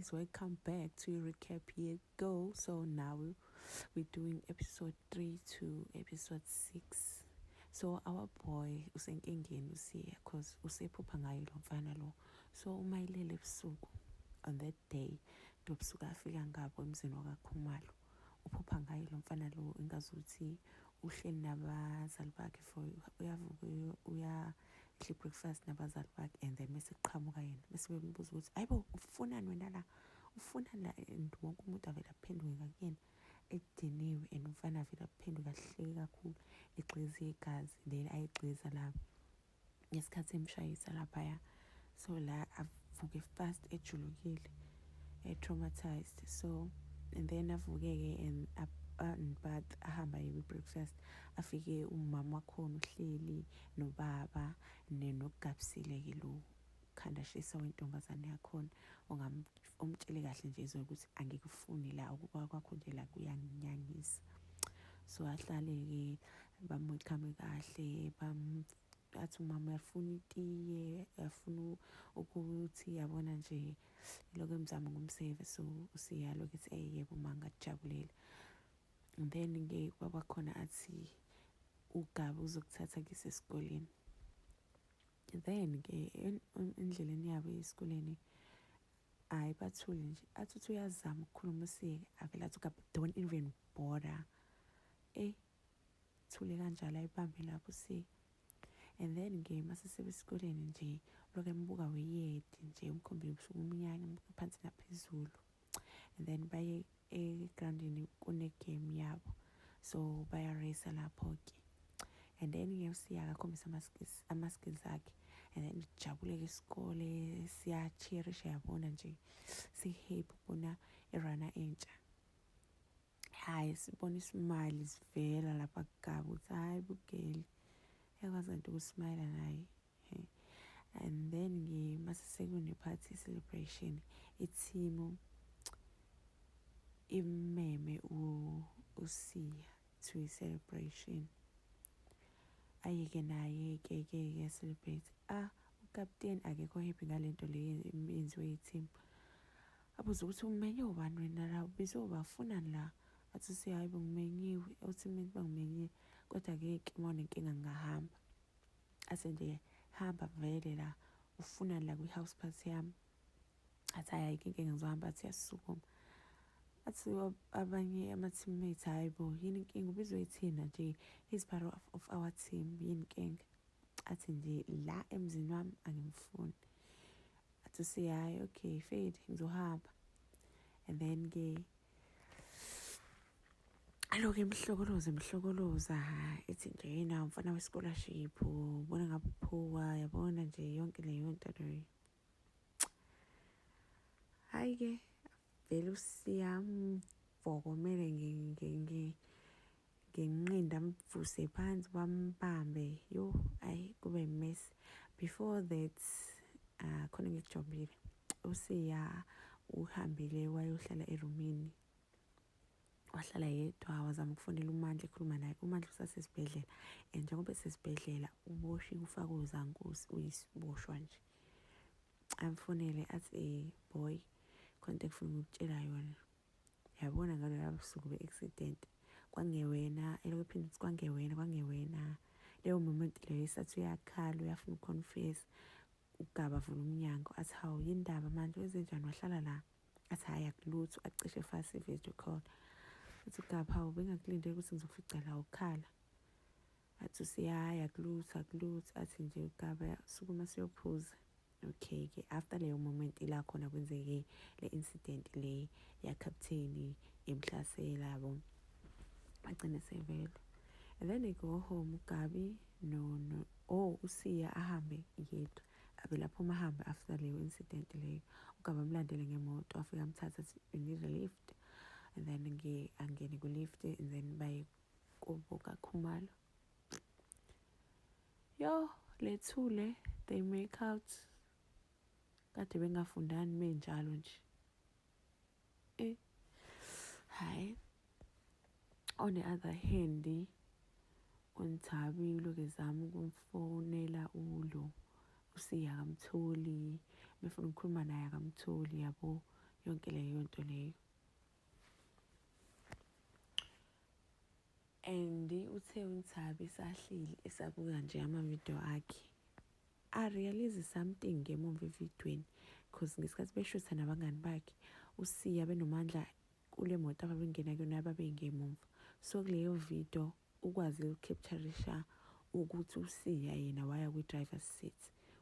Guys, welcome back to recap. Here go. So now we're doing episode 3 to episode 6. So our boy usenkingeni uSiya, 'cause usephupha ngayo lo mfana lo. So uma ilele ebusuku on that day, lobusuku afika ngabo emzini wakaKhumalo, uphupha ngayo lo mfana lo, engazuthi uhleli nabazali bakhe for uyavuka, uya edla breakfast nabazali bakhe, and then bese kuqhamuka yena, bese bembuza ukuthi, "Hayibo, ufunani wena la? Ufunani la?" And wonke umuntu avele aphenduke ngakuyena ediniwe, and umfana avele aphenduke ahleke kakhulu, egxiza igazi leli ayigxiza la ngesikhathi emshayisa laphaya. So la avuke fast, ejulukile, e-traumatized. So and then avuke-ke and bath, ahamba aye kwi-breakfast, afike umama wakhona uhleli nobaba nokugabisile-ke lo khanda shisa wentombazane yakhona, omtshele kahle nje izolo ukuthi, "Angikufuni la, ukuba kwakho nje la kuyanginyanyisa." So ahlale-ke, bamwelcome kahle, athi umama uyafuna itiye, uyafuna ukuthi, yabona nje, lokho emzamo ngumseve. So uSiya lokhu ethi, "Ey, yebo ma, ngakujabulela." And then-ke kwabakhona athi uGabi uzokuthatha kisesikoleni. Then-ke endleleni yabo esikoleni, hhayi, bathule nje. Athi uthi uyazama ukukhuluma uSiya, avele athi uGabi, "Don't even bother." Eh, thule kanjalo, ayibambe lapho uSiya. And then-ke mase sebesikoleni nje, lokhu embuka weyedi nje, umkhombile ubusuku umnyanya, umbuka phansi naphezulu. And then baye egrawundini, kune-game yabo, so bayareyisa lapho-ke. And then-ke uSiya akakhombisa ama-skills akhe, and then jabuleke isikole, siya-cherisha, yabona nje, si-happy ukubona i-runner entsha. Hhayi, sibona isimali sivela lapha kuGabi ukuthi, hhayi, bugeli yakwazi kanti ukusmayila naye. And then-ke mase sekune-party celebration, i-team imeme uSiya to i-celebration, ayike naye-ke ke ke celebrate. Ah, ukapteni akekho happy ngalento le yenziwe i-team. Abuze ukuthi, "Umenye ubani wena la? Ubizwe ubafunani la?" Athi uSiya, "Hayi, bengimenyiwe." Uthi, "Mina bangimenyile, kodwa-ke ke uma unenkinga ngingahamba." Athi nje, "Hamba vele la, ufunani la kwi-house party yami?" Athi, "Hhayi, ayikho inkinga, ngizohamba." Athi yasukuma, athi abanye ama-teammates, "Hhayi bo, yini inkinga? Ubizwe yithina nje, he's part of our team, yini inkinga?" Athi nje, "La emzini wami angimfuni." Athi uSiya, "Hhayi, okay, fade, ngizohamba." And then-ke alokhu emhlokoloza, emhlokoloza, ethi nje yena umfana we-scholarship, ubona ngabe uphuwa, yabona nje, yonke leyo nto leyo. Hhayi-ke vele usiyamvokomele ngenqindi, amvuse phansi, bambambe. Yo, ayi, kube mess. Before that, khona ngikujobile, uSiya uhambile wayohlala erumini, wahlala yedwa, wazama ukufonela uMandla, ekhuluma naye. UMandla usasesibhedlela, and njengoba esesibhedlela uboshiwe, ufake uzankosi, uyisiboshwa nje. Amfonele athi, "Boy, khona into engifuna ukukutshela yona. Yabona ngaloya busuku be-accident, kwangewena." Elokhu ephinda ukuthi kwangewena, kwangewena. Leyo moment leyo esathi uyakhala, uyafuna uku-confess, uGaba avula umnyango, athi, "Hawu, yindaba manje? Wenzenjani wahlala la?" Athi, "Hhayi, akulutho." Acishe fast i-video call. Athi uGaba, "Hawu, bengakulindele ukuthi ngizofica la ukhala." Athi uSiya, "Hhayi, akulutho, akulutho." Athi nje uGaba, "Sukuma siyophuza." Okay-ke, after leyo moment ila khona kwenzeke le incident le ya-captain emhlasela yabo, bagcine sevele. And then they go home, uGabi no, oh, uSiya ahambe yedwa, avele aphuma ahambe after leyo incident leyo. uGabi amlandele ngemoto, afike amthatha, athi, "You need a lift?" And then ke angene ku-lift, and then baye kubo kaKhumalo. Yo, lethule, they make out kade bengafundani, benjalo nje. Eh, hayi, on the other hand, uNthabi ulokhu ezama ukumfonela ulo uSiya, akamtholi. Befuna ukukhuluma naye, akamtholi, yabo. Yonke leyo nto leyo. And uthe uNthabi esahleli esabuka nje amavidiyo akhe arealize something ngemumva evidweni cause ngesikhathi beshutha nabangani bakhe uSiya benoMandla kule moto ababengena kuyona babengemumva so kuleyo video ukwazile ukucapturisha ukuthi uSiya yena waya kwi-driver's seat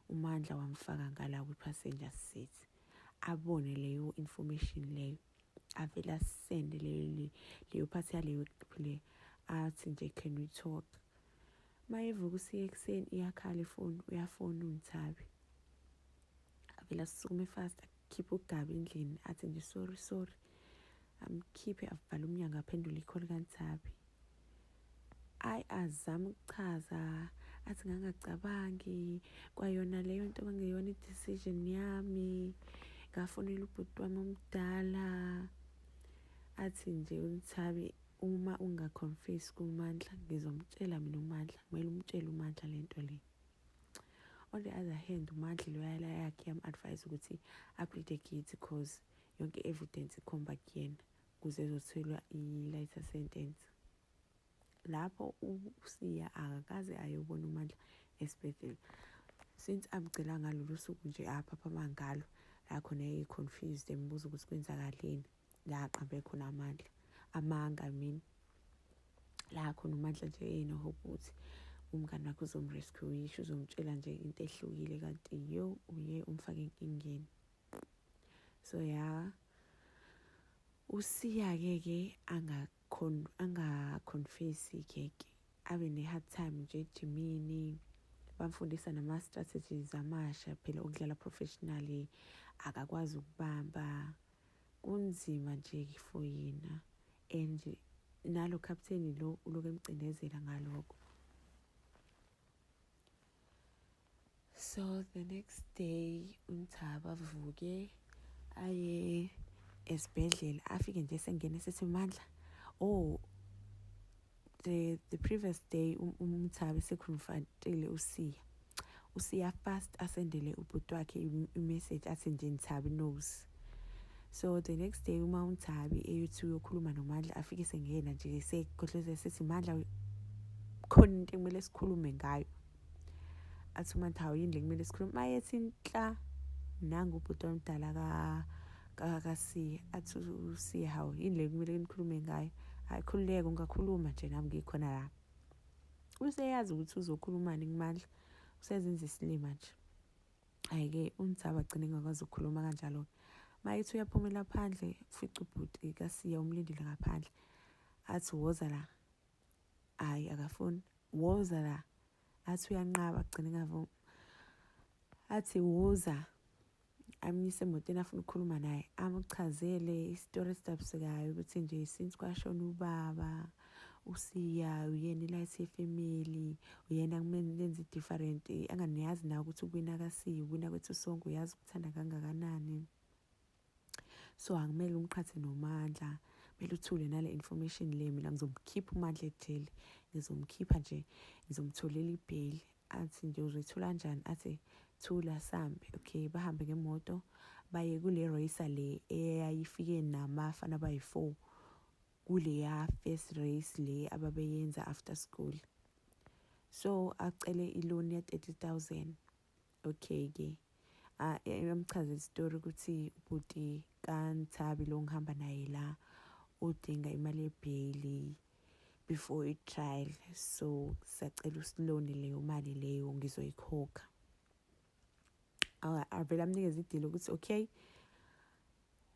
uMandla wamfaka ngala kwi-passenger seat abone leyo information leyo avele asende leyo leyo phathi yaleyo clip le athi nje can we talk mayevuka usiya ekuseni iyakhala ifoni uyafona uNthabi avele asukume fast akhiphe ugabi endlini athi nje sorry sorry amkhiphe avale umnyango aphendule ikholi kaNthabi ayi azame ukuchaza athi ngangacabangi kwayona leyo nto kwangeyona i-decision yami ngafonela ubhuti wami omdala athi nje uNthabi uma ungaconfess kuMandla ngizomtshela mina uMandla kumele umtshele uMandla le nto le on the other hand uMandla loyala yakhe yam-advise ukuthi apleade guilty cause yonke i-evidence ikhomba kuyena kuze ezothelwa i-lighter sentence lapho uSiya akakaze ayobona uMandla esibhedlela since amcela ngalolu suku nje aphaphama ngalo la khona eyi-confused embuza ukuthi kwenzakaleni la aqambe khona amandla amanga I mean la khona uMandla nje enohope ukuthi umngani wakhe uzomrescue yisho uzomtshela nje into ehlukile kanti yo uye umfake enkingeni so ya uSiya-ke ke angaconfessi ke ke abe ne-hard time nje ejimini bamfundisa nama-strategies amasha phela ukudlala professionally akakwazi ukubamba kunzima nje for yena and nalo captain lo uloku emcindezela ngalokho So the next day uNthaba avuke aye esibhedlela afike nje sengena esethi Mandla oh the the previous day uMthabi sekhonfantile uSiya uSiya fast asendele ubhuti wakhe imessage athi nje Nthabi knows so the next day uma uNthabi eyothi uyokhuluma noMandla afike sengena nje sekhohleze sethi Mandla khona into ekumele sikhulume ngayo athi uMandla hawu yini le kumele sikhulume mayethi nhla nangu ubhuti omdala kaSiya athi uSiya hawu yini le kumele nikhulume ngayo hayi khululeka ungakhuluma nje nami ngikhona la useyazi ukuthi uzokhulumani kuMandla usezenza isilima nje hhayi-ke uNdzaba agcine engakwazi ukukhuluma kanjalo-ke mayethi uyaphumela phandle ufica ubhuti kaSiya umlindile ngaphandle athi woza la hhayi akafuni woza la athi uyanqaba agcine engavumi athi woza amyise emotweni afuna ukukhuluma naye amchazele isitori esidabusekayo ukuthi nje since kwashona ubaba uSiya uyena ilight yefamily uyena kumele nenze i-different anganiyazi nawe ukuthi uwina kaSiya uwina kwethu sonke uyazi ukuthanda kangakanani so akumele umqhathe noMandla kumele uthule nale information le mina ngizomkhipha uMandla ejele ngizomkhipha nje ngizomtholela ibheyili athi nje uzoyithola kanjani athi thula sambe okay bahambe ngemoto baye kule racer le eyayifike namafana abayi-four kuleya first race le ababeyenza after school so acele iloan ya-30 000 okay-ke uyamchazela isitori ukuthi ubhuti kaNthabi lo ngihamba naye la udinga imali yebheyili before i-trial so siyacela usilone leyo mali leyo ngizoyikhokha avele amnikeze idili ukuthi okay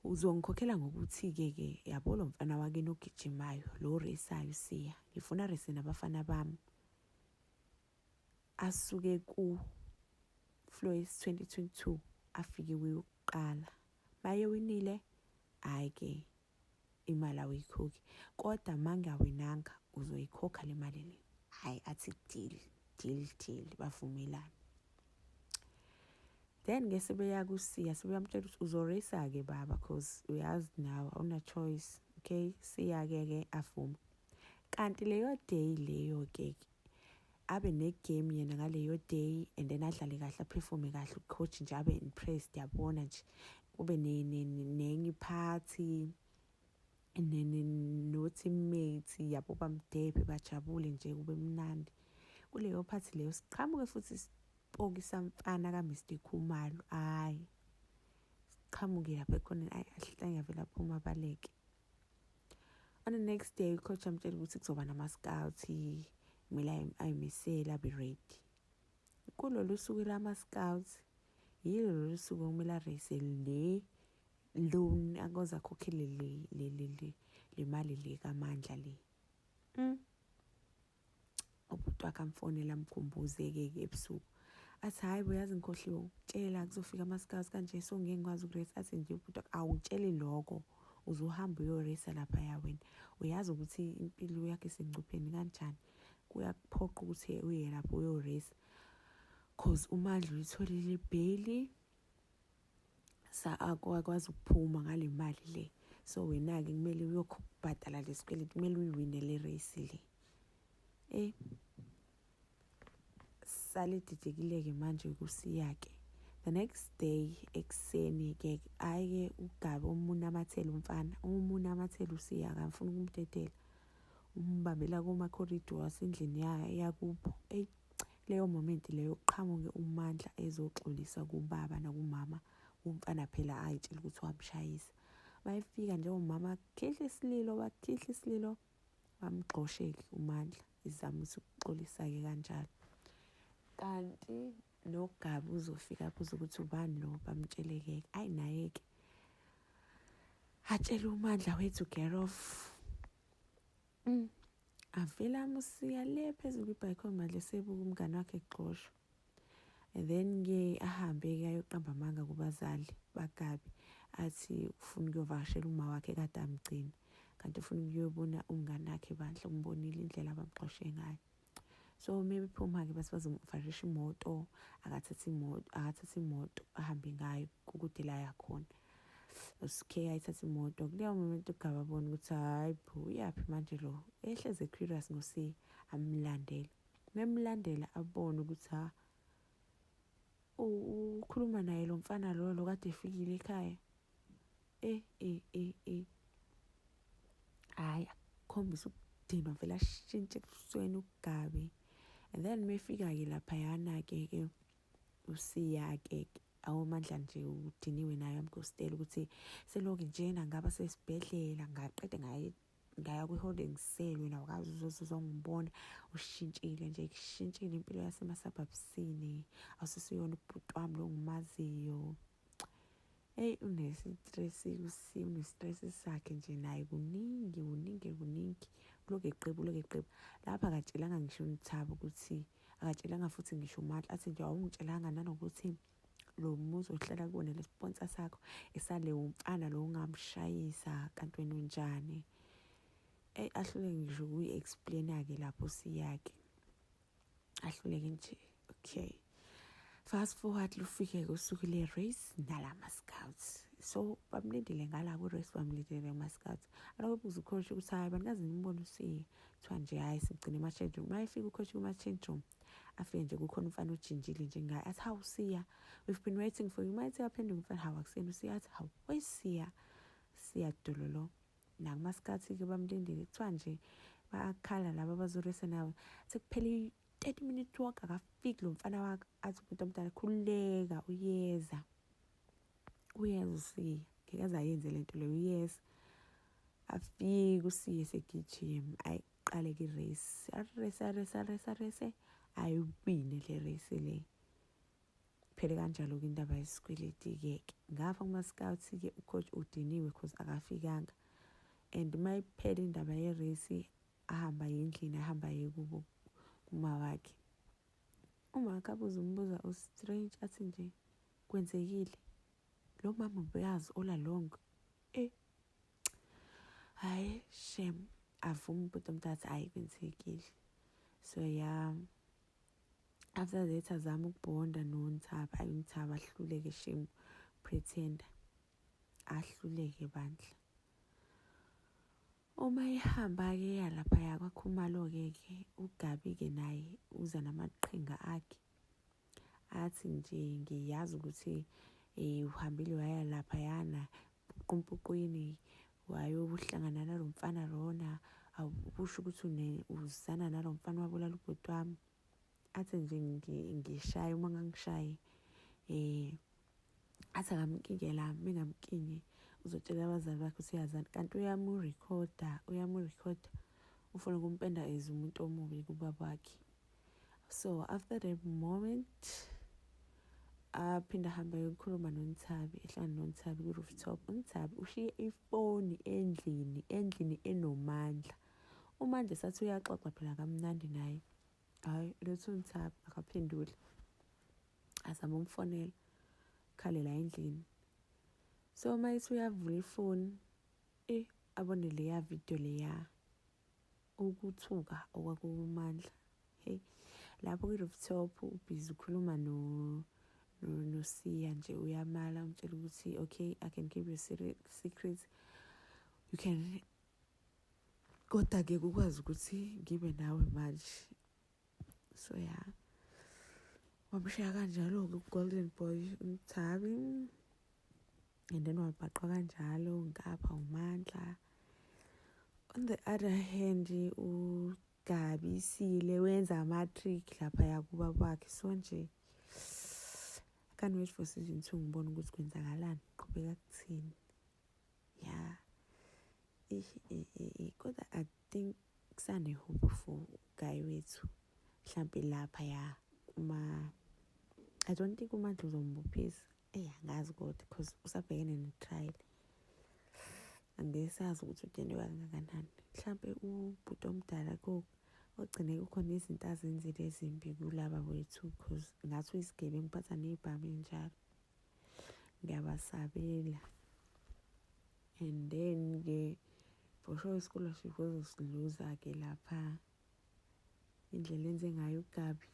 uzongikhokhela ngokuthi-ke ke yabo lo mfana wakini ogijimayo lo resayo siya ngifuna rese nabafana bami asuke ku Floyd 2022 afike kweyokuqala mayewinile hhayi ke imali awuyikhokhi kodwa mangawinanga uzoyikhokha le mali le hhayi athi deal deal deal bavumelana then ke sebeya kuSiya sebeyamtshela ukuthi uzoreyisa-ke baba cause uyazi nawe awuna-choice okay siya-ke ke avume kanti leyo day leyo-ke abe ne-game yena ngaleyo day and then adlale kahle aphefome kahle ucoach nje abe impressed yabona nje Kube nenye iphathi no-teammate yabo bamdebe bajabule nje kube mnandi. Kuleyo phathi leyo siqhamuke futhi isipoki samfana ka-Mr Khumalo, hhayi siqhamuke lapha ekhoneni, ayi ahlanye avele aphume abaleke. On the next day ucoach amtshela ukuthi kuzoba nama-scout, kumele ayimisele abe ready. Kulolu suku lama-scouts yilo lolu suku okumele areyise le loan akoze akhokhele le le le le le mali le kaMandla le. Ubhuti wakhe amfonele amkhumbuze-ke ke ebusuku athi hhayi bo yazi ngikhohliwe ukutshela kuzofika ama-scouts kanje so ngeke ngikwazi ukureyisa. Athi nje ubhuti wakhe awungitsheli loko uzohamba uyoreyisa laphaya wena uyazi ukuthi impilo yakho isengcupheni kanjani kuyakuphoqa ukuthi uye lapho uyoreyisa cause uMandla uyitholile ibheyili akwazi ukuphuma ngale mali le so wena-ke kumele uyokubhadala lesikweletu kumele uyiwine le race le. Eh sale didekile-ke manje kusiya-ke the next day ekuseni-ke hhayi-ke uGabi umunamathela umfana umunamathela uSiya akamfuni ukumdedela umbambela kuma-corridor asendlini yakubo. Eyi leyo moment leyo qhamuke uMandla ezoxolisa kubaba nakumama umfana phela ayitshela ukuthi wamshayisa. Bayefika nje umama khihla isililo bakhihla isililo bamgxoshe-ke uMandla izama ukuthi ukuxolisa-ke kanjalo. Kanti noGabi uzofika abuze ukuthi ubani lo bamtshele-ke ayi naye-ke atshele uMandla wethu get off. Avele amusiya le phezu kwibhayikhi uMandla esebuka umngane wakhe egxoshwa. And then-ke ahambe-ke ayoqamba amanga kubazali bakaGabi athi ufuna ukuyovakashela uma wakhe kade amgcina kanti ufuna ukuyobona umngane wakhe bandla umbonile indlela abamxoshe ngayo. So maybe phuma-ke bathi bazomvarisha imoto akathathe imoto akathathe imoto ahambe ngayo kukude la yakhona. Usikhe ayithathe imoto kuleyo moment uGabi abone ukuthi hhayi bo uyaphi manje lo ehlezi e-curious ngoSiya amlandele. Memlandela abone ukuthi ha ukhuluma naye lo mfana lo lo kade efikile ekhaya. Eh eh eh eh hhayi akukhombisa ukudinwa vele ashintshe ebusweni uGabi. And then mefika-ke laphayana-ke ke uSiya-ke awuMandla nje udiniwe naye amghostela ukuthi seloke njena ngaba sesibhedlela ngaqeda ngaye ngaya kwi-holding cell wena awukazi uzoze uzongibona ushintshile nje kushintshile impilo yasemasabhabsini awusesiyona ubhuti wami lo ngimaziyo. Eyi une-stress une-stress sakhe nje naye kuningi kuningi kuningi uloku eqeba uloku eqeba lapha akatshelanga ngisho uNthabo ukuthi akatshelanga futhi ngisho uMandla athi nje awungitshelanga nanokuthi lo muzi ohlala kuwona le sponsor sakho esalewo mfana lo ungamshayisa kanti wena unjani. Eyi ahluleke ngisho ukuyi-explain-a-ke lapho siyake ahluleke nje. Okay, fast forward lufike usuku le-race nalama-scouts so bamlindile ngala ku-race bamlindile kuma-scouts. Aloko buza ucoach ukuthi hhayi banikaze nimbone uSiya kuthiwa nje hhayi sigcine ema-change room. Mayefika ucoach kuma-change room afike nje kukhona umfana ojintshile njengaye athi hawu Siya we've been waiting for you. Mayethi aphenduka umfana hawu akuseni uSiya athi hawu wesiya Siya dololo. Nakuma-scouts-ke bamlindile kuthiwa nje bayakhala laba abazoreyisa nabo sekuphele i-30 minutes walk akafiki lo mfana wakhe athi umuntu omdala khululeka uyeza uyeza uSiya ngeke aze ayenze lento leyo uyeza afike uSiya segijima ayiqale-ke i-race arese arese arese arese ayiwine le race le. Phele kanjalo-ke indaba yesikweleti-ke ke ngapha kuma-scouts-ke ucoach udiniwe cause akafikanga and mayiphela indaba ye-race ahamba endlini ahamba aye kubo kuma wakhe. Uma wakhe abuza umbuzo o-strange athi nje kwenzekile lo mama ubeyazi all along. Eh hhayi shame avume ubhuti omdala athi hhayi kwenzekile. So yeah after that azama ukubhonda noNthaba ayi uNthaba ahluleke shame pretender ahluleke bandla. Uma ehamba-ke eya laphaya kwaKhumalo-ke ke uGabi-ke naye uza namaqhinga akhe athi nje ngiyazi ukuthi Uhambile waya laphayana qumpuqwini, wayohlangana nalo mfana lona, awukusho ukuthi uzana nalo mfana wabulala ubhuti wami. Athi nje ngishaye uma ngangishaye, athi akamkinye la, mengamkinye uzotshela abazali bakhe ukuthi uyazana, kanti uyamurikhoda, uyamurikhoda, ufuna ukumpenda as umuntu omubi kubaba wakhe. So after that moment aphinde ahambe ayokhuluma noNthabi, ehlangana noNthabi kwi-rooftop. UNthabi ushiye ifoni endlini, endlini enomandla. UMandla sathi uyaxoxa phela kamnandi naye, hhayi lethu uNthabi akaphenduli, azama umfonela khale la endlini. So uma ethi uyavula ifoni, abone leya video leya, ukuthuka okwakuMandla. Hey, lapho kwi-rooftop ubhizi ukhuluma no noSiya nje, uyamala, umtshela ukuthi okay, I can keep your secret, you can, kodwa-ke kukwazi ukuthi ngibe nawe manje. So yeah, wamshiya kanjalo-ke u-golden boy uMthabi, and then wabhaqwa kanjalo ngapha uMandla. On the other hand, uGabisile wenza ama-trick laphaya kubaba wakhe. So nje I can't wait for season 2, ngibone ukuthi kwenzakalani, qhubeka kuthini. Yeah, kodwa I think kusane-hope for guy wethu mhlampe lapha ya kuma, I don't think uMandla uzombophisa. Eyi, angazi kodwa, because usabhekene ne-trial, angeke sazi ukuthi utyende kangakanani. Mhlampe ubhuti omdala ogcine kukhona izinto azenzile ezimbi kulaba wethu, cause ngathi uyisigebengu, uphatha ney'bhamu ey'njalo, ngiyabasabela. And then-ke for sure i-scholarship uzosiluza-ke lapha, indlela enze ngayo uGabi,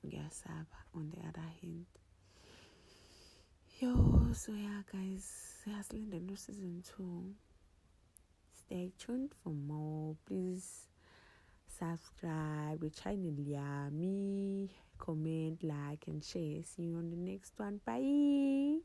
ngiyasaba on the other hand. Yo, so yeah guys, siyasilinde no season 2. Stay tuned for more. Please subscribe channel yami, comment, like and share. See you on the next one. Bye.